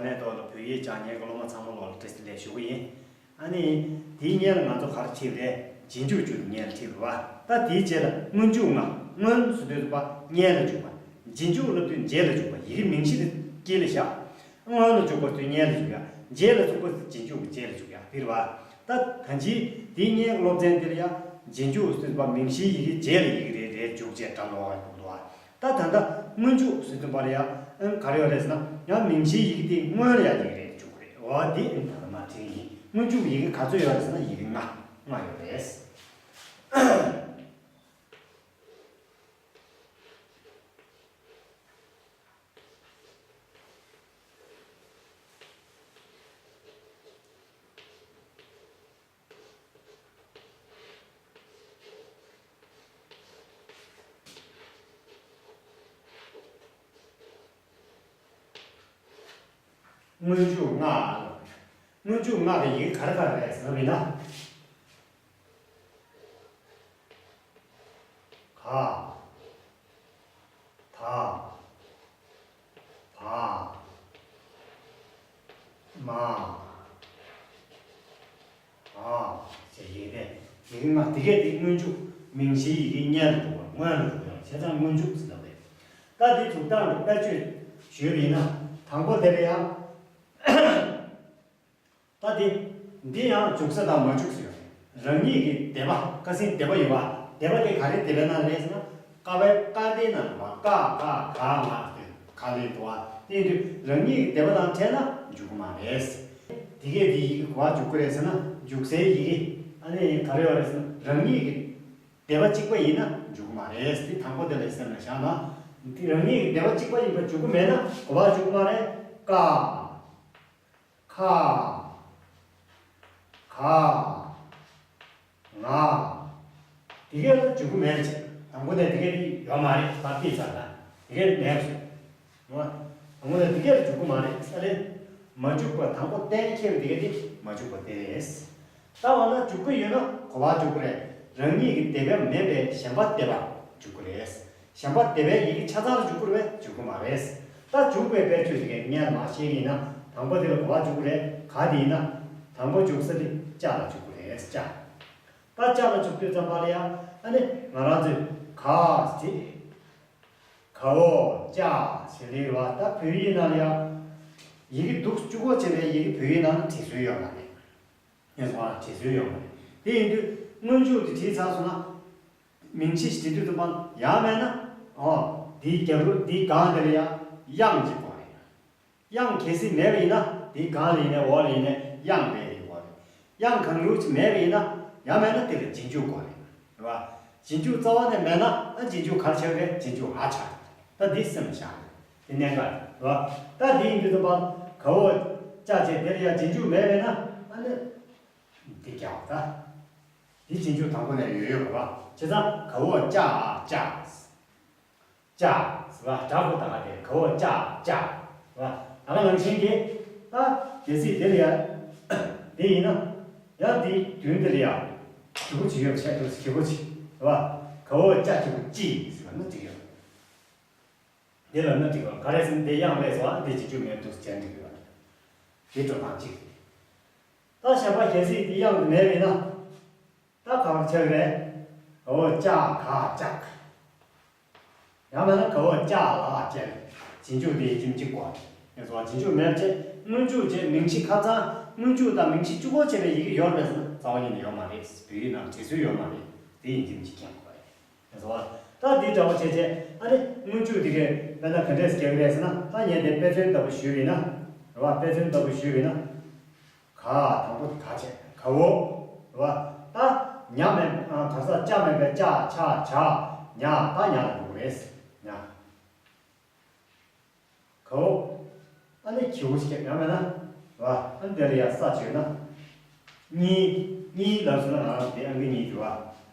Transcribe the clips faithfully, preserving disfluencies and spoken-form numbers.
ནས་ཐོག་ལ་བོད་ཡིག་སྦྱང་མཁན་གྱི་སློབ་མ་ཚང་མ་ལོག་ལ་བཀྲ་ཤིས་བདེ་ལེགས་ཞུ་གི་ཡིན། ཨ་ནི། དེའི་སྔོན་ལ་ང་ཚོ་ག་རེ་ཁྲིད་པ་རེད། རྗེས་འཇུག་བཅུ་དེ་སྔོན་ལ་ཁྲིད་པ་རེད་བ། ད་དེའི་རྗེས་ལ་སྔོན་འཇུག་ལྔ། སྔོན་ཟེར་དུས་ཙམ་པ་སྔོན་ལ་འཇུག་པ། རྗེས་འཇུག་ལབ་དུས་རྗེས་ལ་འཇུག་པ། ཡི་གེ་མིང་གཞི་དེ་དཀྱིལ་ལ་བཞག་སྔོན་ལ་འཇུག་པ་དེ་སྔོན་ལ་འཇུག་ཡ། རྗེས་ལ་འཇུག་པ་རྗེས་འཇུག་གི་རྗེས་ལ་འཇུག་ཡ་དེ་རེད་བ། ད་ད་ཅི་དེའི་སྔོན་སློབ་ཚན་དེ་ལ་ཡ། རྗེས་འཇུག་ཟེར་དུས་ཙམ་པ་མིང་གཞིའི་ཡི་གེ་རྗེས་ལ་ཡི་གེ་རེ་རེ་འཇུག་བྱས་འགྲམ་ལ་འོག་ལ་འདུག་བ། ད་ད་ལྟ་སྔོན་འཇུག་ཟེར་དུས་པར་ཡང་ཨང་ག་རེ་ཡོད་རེད་ཟེར་ན། ཡང་མིང་གཞིའི་ཡི་གེ་དེ་སྔོན་ལ་ཡང་ཡི་གེ་རེ་འཇུག་གི་རེད། འོ་དེ་ཨང་ད་ལྟ་མ་དྲན་ཡིན། སྔོན་འཇུག་ཡི་གེ་ག་ཚོད་ཡོད་རེད་ཟེར་ན་ཡི་གེ་ལྔ། ལྔ་ཡོད་རེད། སྔོན་འཇུག་ལྔ། སྔོན་འཇུག་ལྔ་གི་ཡི་གེ་ག་རེ་ག་རེ་རེད་ཟེར་བ་ཡིན་ན། ག་ད། བ། མ། འ། ཞེས་ཡིན་ཏེ། ཡི་གེ་ལྔ་དེ་གས་དེ་སྔོན་འཇུག་མིང་གཞིའི་ཡི་གེ་སྔོན་ལ་འགྲོ་བ། སྔོན་ལ་འགྲོ་བ་ཡང་བྱས་ཙང་སྔོན་འཇུག་ཟེར་ལབ་པས། ད་དེ་འཇུག་སྟངས་ལ་དཔེར་བརྗོད་ཞུས་པ་ཡིན་ན། དང་པོ་དེ་ལ་ཡང་། ད་དེ། འདི་ཡང་འཇུག་ས་དང་མ་འཇུག་ས་ཡོད་རེད། རང་ཉིད་ཀྱི་སྡེ་པ། ཀ་ཟེར་སྡེ་པ་ཡོད་པ། སྡེ་པ་དེ་ག་རེ་སྡེ་པའི་ནང་རེད་ཟེར་ན། ཀ་བའི་ཀ་སྡེའི་ནང་ལ་ཀ་ཁ་ག་ང་ཟེར་ག་ལས་འདུག་བ། དེ་ཡིན་དུས་རང་ཉིད་ཀྱི་སྡེ་པ་དང་འཕྲད་ན་འཇུག་གི་མ་རེད། དེ་གས་དེ་ཡི་གེ་ག་པར་འཇུག་གི་རེད་ཟེར་ན། འཇུག་སའི་ཡི་གེ། ཨ་ནི་ག་རེ་ཡོད་རེད་ཟེར་ན། རང་ཉིད་ཀྱི་སྡེ་པ་གཅིག་པ་ཡིན་ན་འཇུག་གི་མ་རེད། དེ་དང་པོ་དེ་ལ་སེམས་ལ་བཞག་ན། དེ་རང་ཉིད་ཀྱི་སྡེ་པ་གཅིག་པ་ཡིན་པ་འཇུག་གི་མེད་ན་ག་པར་འཇུག་གི་མ་རེད། ཀ་ཁ། ག་ང་། དེ་གས་ལ་འཇུག་གི་མེད་ཅེས། དང་པོ་ནས་དེ་གས་དེ་ཡོད་མ་རེད། ད་དེ་ཚར་ལ་དེ་གས་མེད་ཟེར། དང་པོ་ནས་དེ་གས་ལ་འཇུག་གི་མ་རེད་ས་རེད། མ་འཇུག་པ། དང་པོ་གཏན་འཁེལ་བ་དེ་གས་དེ་མ་འཇུག་པ་དེ་རེད། ད་འོ་ན་འཇུག་གི་ཡོད་ན་ག་པར་འཇུག་གི་རེད། རང་ཉིད་ཀྱི་སྡེ་པ་མིན་པའི་གཞན་པ་སྡེ་པར་འཇུག་གི་རེད། གཞན་པ་སྡེ་པའི་ཡི་གེ་ཆ་ཚང་ལ་འཇུག་དགོས་རེད་པས། འཇུག་དགོས་མ་རེད། ད་འཇུག་པའི་དཔེར་བརྗོད་དེ་གའི་སྔོན་མ་བཤད་ཀྱི་ཡིན་ན། དང་པོ་དེ་ལ་ག་པར་འཇུག་དགོས་རེད། ག་དེ་ཡིན་ན། དང་པོ་འཇུག་ས་དེ་ཅ་ལ་འཇུག་དགོས་རེད། ཅ། ད་ཅ་ལ་འཇུག་དུས་ཙམ་པ་ལ་ཡང་ཨ་ནི་ང་རང་ཚོས་ག་ཟེར། ག་འོག་ཅ་ཟེར་ལེ་བ། ད་བོད་ཡིག་ནང་ལ་ཡང་ཡི་གེ་འདུག་བཅུ་གོ་བྱས་པའི་ཡི་གེ་བོད་ཡིག་ནང་ལ་བྲིས་སྲོལ་ཡོད་མ་རེད། ངས་སོང་ཨ་བྲིས་སྲོལ་ཡོད་མ་རེད། དེ་ཡིན་དུས་སྔོན་འཇུག་དེ་བྲིས་ཚར་སོང་ན། མིང་གཞི་ཞིག་བྲིས་དུས་ཙམ་པ་ཡང་མེད་ན། ཨོ། འདིའི་རྒྱབ་རུ་འདིའི་སྒང་དེ་ལ་ཡང་དབྱངས་ཅིག་དགོས་རེད། དབྱངས་གལ་སྲིད་མེད་པ་ཡིན་ན་འདིའི་སྒང་ལ་ཡིན་ནའི་འོག་ལ་ཡིན་ནའི་དབྱངས་རེ་རེ་དགོས་རེད། དབྱངས་གང་རུང་ཅིག་མེད་པ་ཡིན་ན། ཡང་མེད་ན་དེ་ལ་རྗེས་འཇུག་དགོས་རེད། རེད་བ། རྗེས་འཇུག་རྩ་བ་ནས་མེད་ན་ཨ་རྗེས་འཇུག་ག་རེ་ཆགས་རེད། རྗེས་འཇུག་འ་ཆགས་རེད། ད་འདི་སེམས་ལ་བཞག་རེད། དེ་གནད་འགག་རེད་བ། ད་འདི་ཡིན་དུས་ཙམ་པ་ག་འོག་ཅ་བྱས་དེ་ལ་ཡང་རྗེས་འཇུག་མེད་པས་ན་ཨ་ནི། འདི་རྒྱག་ད། འདི་རྗེས་འཇུག་དང་པོ་ནས་ཡོད་ཡོད་རེད་བ། བྱས་ཙང་ག་འོག་ཅ་ཨ་ཅ། ཅ། ཟེར་བ་དྲག་པོ་ད་ག་དེ་ག་འོག་ཅ་ཅ། ཟེར་བ་ད་ག་ནང་བཞིན་གྱི། ད་གལ་སྲིད་དེ་ལ་ཡང་དེ་ཡིན་ན། ཡང་དེའི་མདུན་དེ་ལ་ཡང་གི་གུ་ཅིག་ཡོད་པ་ཆགས་འདུག་གི་གུ་ཅིག་རེད་བ། ག་འོག་ཅ་གི་གུ་ཅི་ཟེར་བ་ན་འགྲིག་ཡོད། འདི་ལབ་ན་འགྲིག་པ་ག་རེ་ཟེར་ན། འདི་དབྱངས་སླེབས་སོང་བ། འདི་རྗེས་འཇུག་མེད་འདུག་ཟེར་འགྲིག་ཡོད། འདི་འགྲོ་སྟངས་གཅིག་རེད། ད་གཞན་པ་གལ་སྲིད་འདི་དབྱངས་འདི་མེད་པས་ན། ད་ག་པར་ཆགས་ཀྱི་རེད། ག་འོག་ཅ་ག་ཅག་ཡང་མིན་ན་ག་འོག་ཅ་ལ་ཅན། རྗེས་འཇུག་དེ་ཡིན་གཅིག་མིན་གཅིག་དགོས། ངས་སོང་རྗེས་འཇུག་མེད་བྱས་སྔོན་འཇུག་བྱས་མིང་གཞི་ཁ་ཚང་། སྔོན་འཇུག་དང་མིང་གཞི་གཅིག་པོ་བྱས་པའི་ཡི་གེ་ཡོད་རེད་ཟེར་ན་རྩ་བ་ཉིད་ནས་ཡོད་མ་རེད། བོད་ཡིག་ནང་བྲིས་སྲོལ་ཡོད་མ་རེད། དེ་ཡིན་གཅིག་མིན་གཅིག་རྐྱང་དགོས་རེད། ངས་སོང་ད་འདི་འདྲ་བོ་བྱས་བྱས་ཨ་ནི་སྔོན་འཇུག་དེ་གས་དཔེར་ན་ག་འདྲས་རྒྱག་གི་རེད་ཟེར་ན། ད་ངས་དེ་དཔེ་མཚོན་ལྟ་བུ་ཞུས་པ་ཡིན་ན། རེད་བ། དཔེ་མཚོན་ལྟ་བུ་ཞུས་པ་ཡིན་ན། ག་དང་པོ་ག་བྱས་ག་འོག་རེད་བ། ད་ཉ་མེད་ཨ་ག་ས་ཅ་མེད་པའི་ཅ་ཆ་ཇ་ཉ། ད་ཉ་ལ་འགྲོ་གི་རེད། ཉ། ག་འོག་ཨ་ནི་གི་གུ་ཞིག་ཡང་མེད་ན། རེད་བ། ཨ་ནི་དེ་ལ་ཡང་ས་བྱས་ན། གཉིས། གཉིས་ལབ་སོང་ན་ང་རང་དེ་ཨང་ཀི་གཉིས་རེད་བ།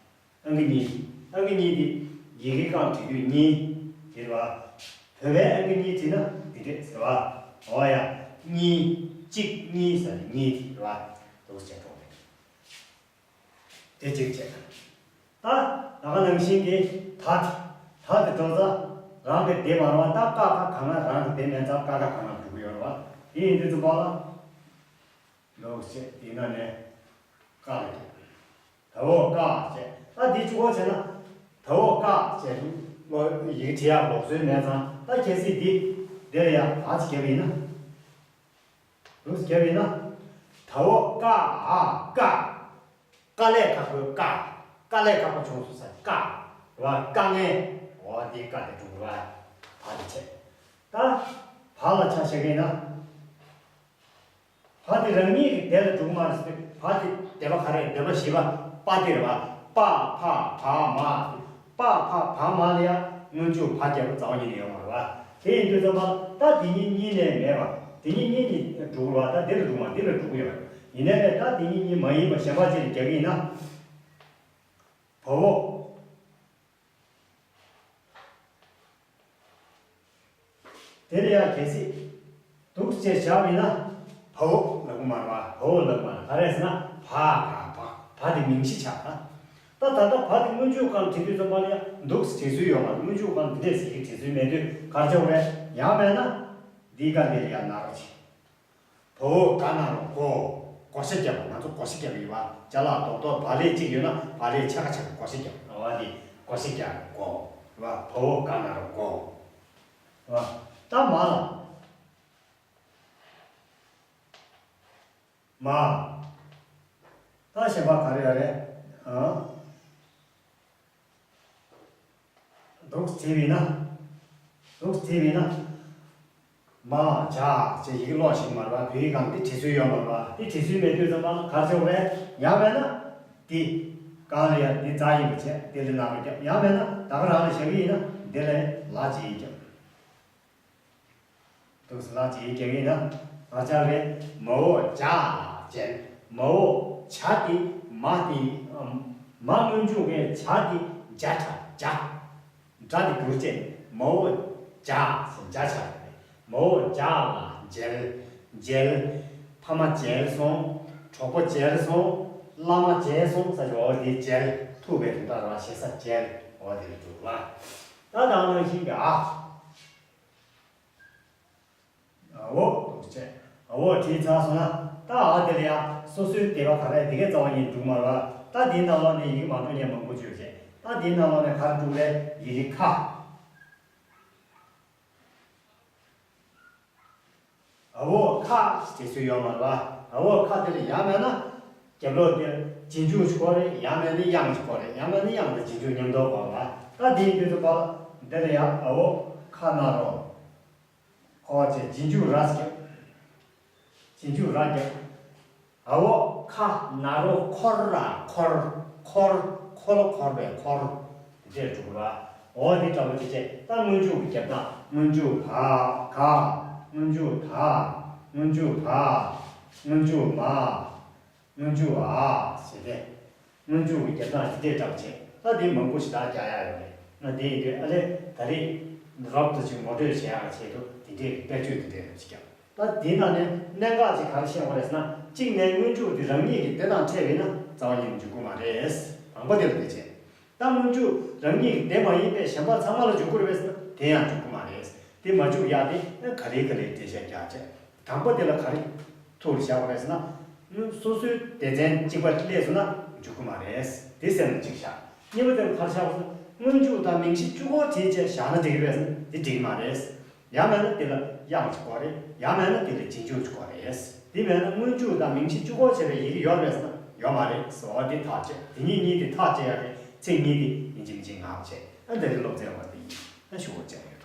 ཨང་ཀི་གཉིས། ཨང་ཀི་གཉིས་དེ་ཡི་གེ་རྐང་བྲིས་དུས་གཉིས། དེ་རེད་བ། བོད་པའི་ཨང་ཀི་གཉིས་བྲིས་ན་འདི་འདྲས་ཟེར་བ། འོ་ཡ། གཉིས། གཅིག་གཉིས་ཟེར་ནས་གཉིས་དེ་རེད་བ། འདུག་སེ་བྱས་འགྲོ་གི་རེད། དེ་གཅིག་བྱས། ད་ད་ག་ནང་བཞིན་གྱི་ད་དེ། ད་དེ་འགྲོ་ས་རང་གི་དེ་མ་རེད་བ། ད་ཀ་ཁ་ག་ང་རང་གི་དེ་མེད་ཙང་ཀ་ཁ་ག་ང་འགྲོ་གི་ཡོད་རེད་བ། དེ་ཡིན་དུས་ཙམ་པ་ལ། འདུག་ཅེས་དེ་ན་ནས་ཀ་ལ་རྒྱབ། ད་འོག་ཀ་ཅེས། ད་འདི་གཅིག་པོ་བྱས་ན། ད་འོག་ཀ་ཅེས་ལོ་ཡིག་བྲིས་ཡག་ལོག་སྲོལ་མེད་ཙང་། ད་གལ་སྲིད་འདི་འདིར་ཡང་བ་ཅིག་བརྒྱབ་ཡིན་ན། འདུག་བརྒྱབ་ཡིན་ན། ད་འོག་ཀ་ཨ་ཀ། དཀའ་ལས་ཁག་པོའི་དཀའ། དཀའ་ལས་ཁག་པོ་བྱུང་སོང་ས་དཀའ། རེད་བ། དཀའ་ངལ། འོ་དེའི་དཀའ་དེ་འགྲུབ་རེད་བ། བ་དེ་བྱས། ད་བ་ལ་ཆ་བཞག་གི་ཡིན་ན། བ་དེ་རང་ཉིད་ཀྱི་སྡེ་ལ་འགྲོ་གི་མ་རེད་ཟེར་དུས། བ་དེ་སྡེ་པ་ག་རེ། སྡེ་པ་བཞི་པ་པ་དེ་རེད་བ། པ་ཕ་བ་མ། པ་ཕ་བ་མ་ལ་ཡང་སྔོན་འཇུག་བ་རྒྱབ་པ་རྩ་བ་ཉིད་ནས་ཡོད་མ་རེད་བ། དེ་ཡིན་དུས་ཙམ་པ་ད་དེ་གཉིས་གཉིས་ནས་མེད་པ། དེ་གཉིས་གཉིས་ནས་འགྲོ་གི་རེད་བ། ད་འདི་ལ་འགྲོ་གི་མ། འདི་ལ་འགྲོ་གི་ཡོད་རེད། ཡིན་ནའི་ད་དེ་གཉིས་གཉིས་མ་ཡིན་པ་གཞན་པ་ཅིག་ལ་རྒྱག་གི་ཡིན་ན། བ་འོག་དེ་ལ་ཡང་གལ་སྲིད་འདུག་ཅེས་བྱ་བ་ཡིན་ན། བ་འོག་ལབ་ཀྱི་མ་རེད་བ། བ་འོག་ལབ་ཀྱི་མ་རེད། ག་རེ་ཟེར་ན། བ་ག་བ། བ་དེ་མིང་གཞི་ཆགས་ད། ད་ད་ལྟ་བ་དེ་སྔོན་འཇུག་གང་བྲིས་དུས་ཙམ་པ་ལ་ཡང་འདུག་བྲིས་སྲོལ་ཡོད་མ་རེད། སྔོན་འཇུག་གང་འདི་འདྲས་ཟེར་གྱི་བྲིས་སྲོལ་མེད་དུས་ག་རེ་བྱ་དགོས་རེད། ཡང་མེད་ན་འདིའི་སྒང་འདི་ལ་ཡང་ན་རོ་བྱེད། བ་འོག་ག་ན་རོ་གོ། བགོ་བཤའ་བརྒྱབ་པ། ང་ཚོ་བགོ་བཤའ་བརྒྱབ་པ་ཡིན་བ། ཅ་ལག་རྡོག་རྡོག་བག་ལེབ་གཅིག་ཡོད་ན་བག་ལེབ་ཕྱེད་ཀ་ཕྱེད་ཀ་བགོ་བཤའ་བརྒྱབ་པ། འོ་དེ་བགོ་བཤའ་བརྒྱབ་གོ། བ་འོག་ག་ན་རོ་གོ། བ། ད་མ་ལ། མ། ད་གཞན་པ་ག་རེ་ཡོད་རེད། ཨ། འདུག་བྲིས་པ་ཡིན་ན། འདུག་བྲིས་པ་ཡིན་ན། མ་བྱ་ཅེས་ཡི་གེ་ཀློག་ཤེས་ཀྱི་མ་རེད་བ། བོད་ཡིག་སྒང་འདི་བྲིས་སྲོལ་ཡོད་མ་རེད་བ། འདི་བྲིས་སྲོལ་མེད་དུས་ཙམ་པ་ག་རེ་བྱེད་དགོས་རེད། ཡང་མེད་ན་འདི། གང་ལ་ཡང་འདི་རྩ་ཡིན་པ་བྱས་འདི་ལ་ན་རོ་བརྒྱབ། ཡང་མེད་ན་ད་ག་རང་ལ་བཞག་གི་ཡིན་ན་འདི་ལ་ལ་ཅེས་ཡིག་བརྒྱབ། འདུག་སེ་ལ་ཅེས་ཡིག་བརྒྱབ་ཡིན་ན་ག་རེ་ཆགས་རེད། མ་འོག་བྱ་ལ་མཇལ། མ་འོག་བྱ་དེ་མ་དེ། མ་སྔོན་འཇུག་གི་བྱ་དེ་བྱ་ཁྲ་བྱ། སྒྲ་དེ་བསྒྱུར་བྱས་ནས་མ་འོག་བྱ་ཟེར་བྱ་ཆགས་རེད། མ་འོག་བྱ་ལ་མཇལ། མཇལ། ཕ་མ་མཇལ་སོང་། གྲོགས་པོ་མཇལ་སོང་། བླ་མ་མཇལ་སོང་ཟེར་གྱི། འོ་དེ་མཇལ། ཐུག་པའི་དོན་དག་རེད་བ། ཞེ་ས་མཇལ། འོ་དེ་ལ་འགྲོ་བ། ད་དེ་ནང་བཞིན་གྱི་ཨ། འ་འོག་འདུག་བྱས། འ་འོག་བྲིས་ཚར་སོང་ན། ད་འ་དེ་ལ་ཡང་སོ་སོའི་སྡེ་པ་ག་རེ་དེ་གའི་རྩ་བ་ཉིད་འགྲིག་མ་རེད་བ། ད་དེའི་ནང་ལོགས་ནས་ཡི་གེ་མ་འགྲོ་མཁན་མང་པོ་ཡོད་བྱས། ད་དེའི་ནང་ལོགས་ནས་ག་རེ་འགྲིག་རེད། ཡི་གེ་ཁ། འ་འོག་ཁ་ཞེས་བྲིས་སྲོལ་ཡོད་མ་རེད་བ། འ་འོག་ཁ་དེ་ལ་ཡང་མེད་ན་རྒྱབ་ལོགས་དེར་རྗེས་འཇུག་ཅིག་དགོས་རེད། ཡང་མེད་ན་དབྱངས་ཅིག་དགོས་རེད། ཡང་མེད་ན་དབྱངས་དང་རྗེས་འཇུག་མཉམ་དུ་དགོས་རེད་བ། ད་དེ་ཡིན་དུས་ཙམ་པ་ལ་འདི་ལ་ཡང་འ་འོག་ཁ་ན་རོ་གོ་ཅེས་རྗེས་འཇུག་ར་ཞིག་རྒྱབ། རྗེས་འཇུག་ར་རྒྱབ། འ་འོག་ཁ་ན་རོ་འཁོར་ར་འཁོར། འཁོར། འཁོར་ལོ་འཁོར་བའི་འཁོར། དེ་འདྲས་འགྲོ་གི་རེད་བ། འོ་དེ་འདྲ་བོ་ཅིག་བྱས། ད་སྔོན་འཇུག་གི་རྒྱབ་ན་སྔོན་འཇུག་བ་ག། སྔོན་འཇུག་ད། སྔོན་འཇུག་བ། སྔོན་འཇུག་མ། སྔོན་འཇུག་འ་ཟེར་ཏེ། སྔོན་འཇུག་གི་རྒྱབ་ན་དེ་འདྲས་འདྲ་བོ་བྱས། ད་དེ་མང་པོ་ཞེ་དྲག་རྒྱག་ཡག་ཡོད་རེད། ང་དེ་ཡིན་དུས་ཨ་ལས་ད་རེས་རོབ་ཏུ་ཅིག་ངོ་སྤྲོད་བྱེད་ཡག་ཆེད་དུ་དེ་འདྲས་ཀྱི་དཔེར་བརྗོད་དེ་འདྲས་རེ་ཞིག་བརྒྱབ། ད་དེའི་ནང་ནས་གནད་འགག་ཅིག་ག་རེ་བཤད་དགོས་རེད་ཟེར་ན། གཅིག་ནས་སྔོན་འཇུག་དེ་རང་ཉིད་ཀྱི་སྡེ་དང་ཕྲད་པས་ན་རྩ་བ་ཉིད་ནས་འཇུག་གི་མ་རེད། དང་པོ་དེ་ལ་དེ་བྱས། ད་སྔོན་འཇུག་རང་ཉིད་ཀྱི་སྡེ་མ་ཡིན་པའི་གཞན་པ་ཚང་མ་ལ་འཇུག་གི་རེད་པས་ཟེར་ན། དེ་ཡང་འཇུག་གི་མ་རེད། དེ་མ་འཇུག་ཡག་དེ་ག་རེ་ག་རེ་འགྲེལ་བཤད་རྒྱག་བྱས། དང་པོ་དེ་ལ་ག་རེ་ཐུགས་ལ་བཞག་པ་རེད་ཟེར་ན། སོ་སོའི་སྡེ་ཚན་གཅིག་པ་སླེབས་སོང་ན་འཇུག་གི་མ་རེད། དེ་སེམས་ལ་གཅིག་བཞག། གཉིས་པ་དེ་ལ་ག་རེ་བཞག་པ་རེད་ཟེར་ན། སྔོན་འཇུག་དང་མིང་གཞི་གཅིག་པོ་བྲིས་བྱས་བཞག་ན་འགྲིག་གི་རེད་ཟེར་ན། དེ་འགྲིག་གི་མ་རེད། ཡང་མིན་ན་དེ་ལ་དབྱངས་གཅིག་དགོས་རེད། ཡང་མིན་ན་དེ་ལ་རྗེས་འཇུག་གཅིག་དགོས་རེད། དེ་མིན་ན་སྔོན་འཇུག་དང་མིང་གཞི་གཅིག་པོ་བྱས་པའི་ཡི་གེ་ཡོད་རེད་ཟེར་ན་ཡོད་མ་རེད་ཟེར་བ་དེ་ཐག་བཅད། དེ་གཉིས་གཉིས་དེ་ཐག་བཅད་ཡག་གི་ཚིག་གཉིས་དེ་ཡིན་གཅིག་མིན་གཅིག་ངག་བྱས། ཨ་འདི་རེད། སློབ་ཚན་བ་དེ་ཡིན། ཨ་ཞུ་བ་བྱས།